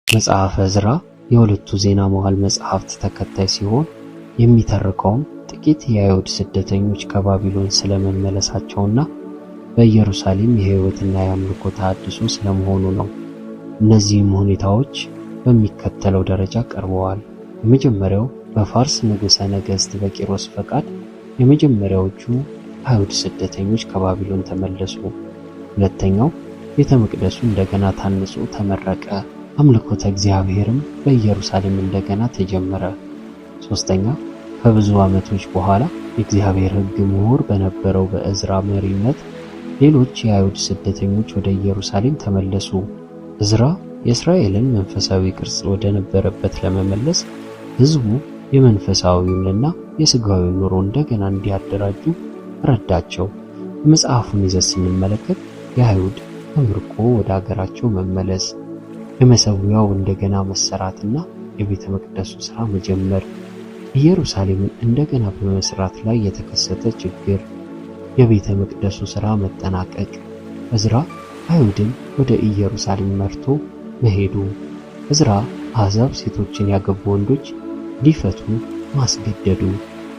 መጽሐፈ ዕዝራ የሁለቱ ዜና መዋዕል መጽሐፍት ተከታይ ሲሆን የሚተርከውም ጥቂት የአይሁድ ስደተኞች ከባቢሎን ስለመመለሳቸውና በኢየሩሳሌም የሕይወትና የአምልኮ ተሐድሶ ስለመሆኑ ነው። እነዚህም ሁኔታዎች በሚከተለው ደረጃ ቀርበዋል። የመጀመሪያው በፋርስ ንጉሠ ነገሥት በቂሮስ ፈቃድ የመጀመሪያዎቹ አይሁድ ስደተኞች ከባቢሎን ተመለሱ። ሁለተኛው ቤተ መቅደሱ እንደገና ታንጾ ተመረቀ። አምልኮተ እግዚአብሔርም በኢየሩሳሌም እንደገና ተጀመረ። ሶስተኛ ከብዙ ዓመቶች በኋላ የእግዚአብሔር ሕግ ምሁር በነበረው በዕዝራ መሪነት ሌሎች የአይሁድ ስደተኞች ወደ ኢየሩሳሌም ተመለሱ። ዕዝራ የእስራኤልን መንፈሳዊ ቅርጽ ወደ ነበረበት ለመመለስ ሕዝቡ የመንፈሳዊውንና የሥጋዊውን ኑሮ እንደገና እንዲያደራጁ ረዳቸው። የመጽሐፉን ይዘት ስንመለከት የአይሁድ ከምርኮ ወደ አገራቸው መመለስ፣ የመሠዊያው እንደገና መሰራትና የቤተ መቅደሱ ሥራ መጀመር፣ ኢየሩሳሌምን እንደገና በመስራት ላይ የተከሰተ ችግር፣ የቤተ መቅደሱ ሥራ መጠናቀቅ፣ ዕዝራ አይሁድን ወደ ኢየሩሳሌም መርቶ መሄዱ፣ ዕዝራ አሕዛብ ሴቶችን ያገቡ ወንዶች እንዲፈቱ ማስገደዱ፣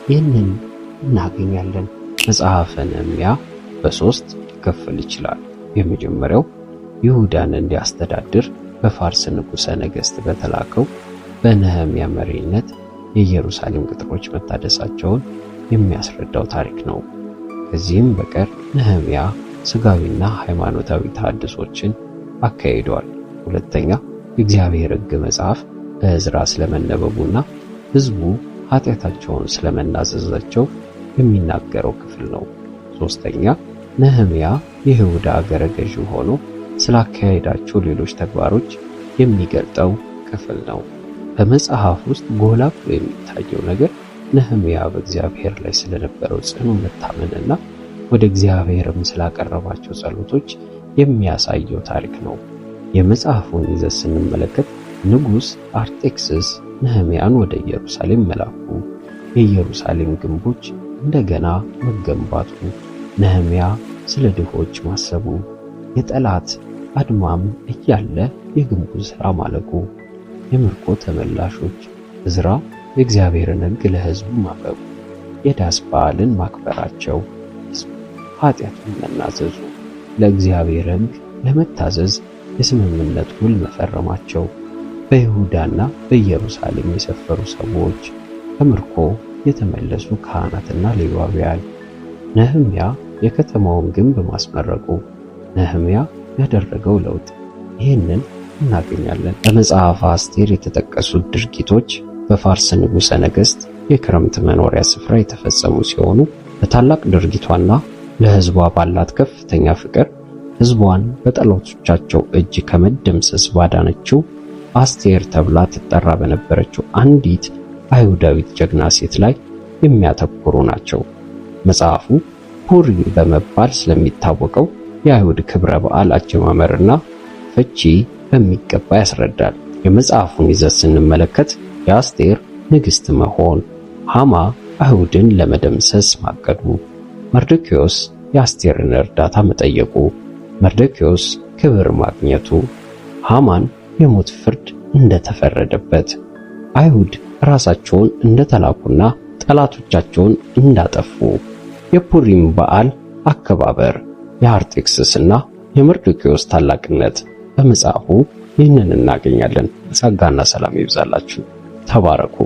ይህንን እናገኛለን። መጽሐፈ ነህምያ በሦስት ሊከፈል ይችላል። የመጀመሪያው ይሁዳን እንዲያስተዳድር በፋርስ ንጉሠ ነገሥት በተላከው በነህምያ መሪነት የኢየሩሳሌም ቅጥሮች መታደሳቸውን የሚያስረዳው ታሪክ ነው። ከዚህም በቀር ነህምያ ሥጋዊና ሃይማኖታዊ ተሐድሶችን አካሂዷል። ሁለተኛ የእግዚአብሔር ሕግ መጽሐፍ በዕዝራ ስለመነበቡና ሕዝቡ ኃጢአታቸውን ስለመናዘዛቸው የሚናገረው ክፍል ነው። ሶስተኛ ነህምያ የይሁዳ አገረ ገዢ ሆኖ ስላካሄዳቸው ሌሎች ተግባሮች የሚገልጠው ክፍል ነው። በመጽሐፍ ውስጥ ጎላ ብሎ የሚታየው ነገር ነህምያ በእግዚአብሔር ላይ ስለነበረው ጽኑ መታመንና ወደ እግዚአብሔርም ስላቀረባቸው ጸሎቶች የሚያሳየው ታሪክ ነው። የመጽሐፉን ይዘት ስንመለከት ንጉሥ አርጤክስስ ነህምያን ወደ ኢየሩሳሌም መላኩ፣ የኢየሩሳሌም ግንቦች እንደገና መገንባቱ፣ ነህምያ ስለ ድሆች ማሰቡ፣ የጠላት አድማም እያለ የግንቡ ሥራ ማለቁ፣ የምርኮ ተመላሾች፣ ዕዝራ የእግዚአብሔርን ሕግ ለሕዝቡ ማንበቡ፣ የዳስ በዓልን ማክበራቸው፣ ሕዝቡ ኃጢአቱን መናዘዙ፣ ለእግዚአብሔር ሕግ ለመታዘዝ የስምምነት ውል መፈረማቸው፣ በይሁዳና በኢየሩሳሌም የሰፈሩ ሰዎች፣ ከምርኮ የተመለሱ ካህናትና ሌዋውያን፣ ነህምያ የከተማውን ግንብ ማስመረቁ፣ ነህምያ ያደረገው ለውጥ፣ ይህንን እናገኛለን። በመጽሐፈ አስቴር የተጠቀሱት ድርጊቶች በፋርስ ንጉሠ ነገሥት የክረምት መኖሪያ ስፍራ የተፈጸሙ ሲሆኑ በታላቅ ድርጊቷና ለሕዝቧ ባላት ከፍተኛ ፍቅር ሕዝቧን በጠላቶቻቸው እጅ ከመደምሰስ ባዳነችው አስቴር ተብላ ትጠራ በነበረችው አንዲት አይሁዳዊት ጀግና ሴት ላይ የሚያተኩሩ ናቸው። መጽሐፉ ፑሪም በመባል ስለሚታወቀው የአይሁድ ክብረ በዓል አጀማመርና ፍቺ በሚገባ ያስረዳል። የመጽሐፉን ይዘት ስንመለከት የአስቴር ንግሥት መሆን፣ ሐማ አይሁድን ለመደምሰስ ማቀዱ፣ መርዶክዮስ የአስቴርን እርዳታ መጠየቁ፣ መርዶክዮስ ክብር ማግኘቱ፣ ሐማን የሞት ፍርድ እንደተፈረደበት፣ አይሁድ ራሳቸውን እንደተላኩና ጠላቶቻቸውን እንዳጠፉ፣ የፑሪም በዓል አከባበር፣ የአርጤክስስና የመርዶክዮስ ታላቅነት በመጽሐፉ ይህንን እናገኛለን። ጸጋና ሰላም ይብዛላችሁ። ተባረኩ።